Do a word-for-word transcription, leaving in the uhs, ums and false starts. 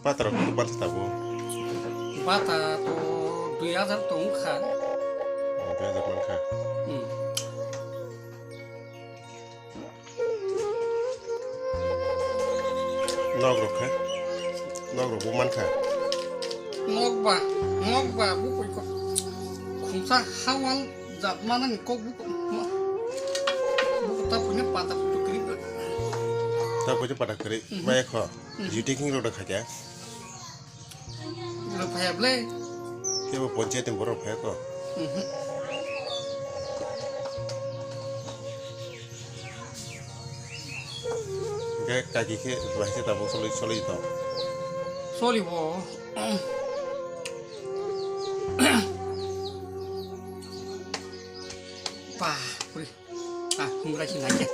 Bata rok khe bata tabuk? Bata to dui hajar tong kha. Oh, dui hajar man kha. Hmm. Nok rok khe? Nok rok bo man kha? Nok ba, nok ba, bu koi ko. Khumsa hawal jat manani kok bu ko. Bu ko ta punya pata putu kri. Ta punya pata kri. Mhm. Mai kho. Mhm. Duty king rok da kha kya? Rok phaya ble. Kebo panchayat ni borok phaya ko? Mhm. Hingke kaki khe bahai khe tabuk soli, soli to? Soli bo. Bah, puri. Ah, hungra si nai khe.